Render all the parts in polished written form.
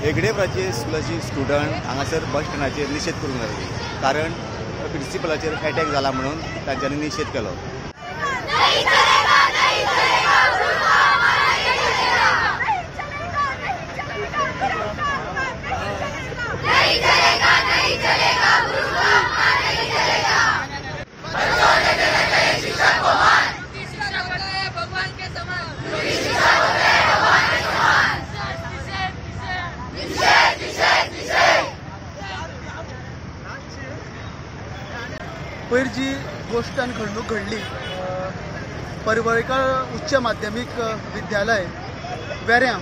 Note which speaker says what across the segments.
Speaker 1: हेगडे स्कुलाची स्टुडंट हांगासर बस स्टँडाचेर निशेध करूंक लागली, कारण प्रिंसिपलाचेर अटॅक जाला म्हणून तांच्यांनी निशेध केलो.
Speaker 2: पयर जी गोश्ट आनी घडणूक घडली परवळकर उच्च माध्यमीक विद्यालय वेऱ्यां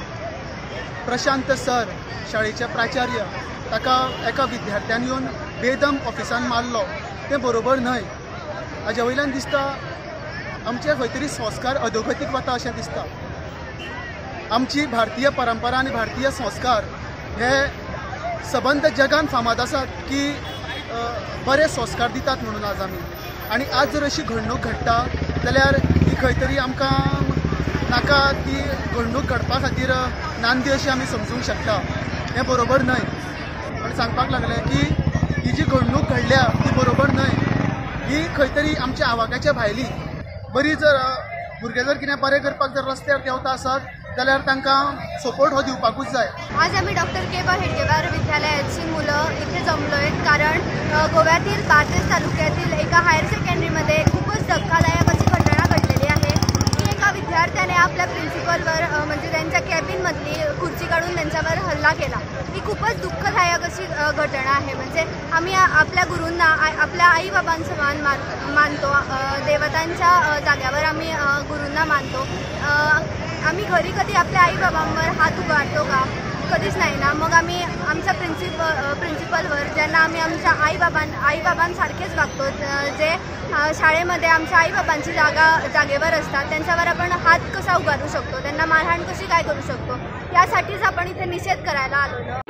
Speaker 2: प्रशांत सर शाळेचे प्राचार्य ताका एका विद्यार्थ्यान येवन बेदम ऑफिसान मारलो तें बरोबर न्हय. हाज्या वयल्यान दिसता आमचे खंय तरी संस्कार अधोगतीक वता अशें दिसता. आमची भारतीय परंपरा आनी भारतीय संस्कार हे सबंद जगान फामाद आसात की बरे संस्कार दितात म्हणून आज आमी आनी आज जर अशी घडणूक घडटा जाल्यार ही खंय तरी आमकां नाका ती घडणूक घडपा खातीर नांदी अशी आमी समजूंक शकता. हें बरोबर न्हय. आनी सांगपाक लागलें की ही जी घडणूक घडल्या ती बरोबर न्हय. ही खंय तरी आमच्या आवाक्याच्या भायली. बरी जर भुरगे जर कितें बरें करपाक जर रस्त्यार देंवता आसत जाल्यार तांकां सपोर्ट हो दिवपाकूच जाय.
Speaker 3: आज आम्ही डॉक्टर के बा हेडगेवार विद्यालयाची मुलं इथे जमलो आहेत, कारण गोव्यातील बार्देस तालुक्यातील एका हायर सेकंडरीमध्ये खूपच धक्कादायक अशी घटना घडलेली आहे की एका विद्यार्थ्याने आपल्या प्रिन्सिपलवर म्हणजे त्यांच्या कॅबिनमधली खुर्ची काढून त्यांच्यावर हल्ला केला. ही खूपच दुःखदायक अशी घटना आहे. म्हणजे आम्ही आपल्या गुरूंना आपल्या आईबाबांसमान मानतो, देवतांच्या जाग्यावर आम्ही गुरूंना मानतो. आम्ही घरी कधी आपल्या आईबाबांवर हात उगारतो का? कधीच नाही ना. मग आम्ही आमच्या प्रिन्सिपलवर, ज्यांना आम्ही आमच्या आईबाबांसारखेच वागतो, जे शाळेमध्ये आमच्या आईबाबांची जागेवर असतात, त्यांच्यावर आपण हात कसा उगारू शकतो, त्यांना मारहाण कशी काय करू शकतो, यासाठीच आपण इथे निषेध करायला आलेलो.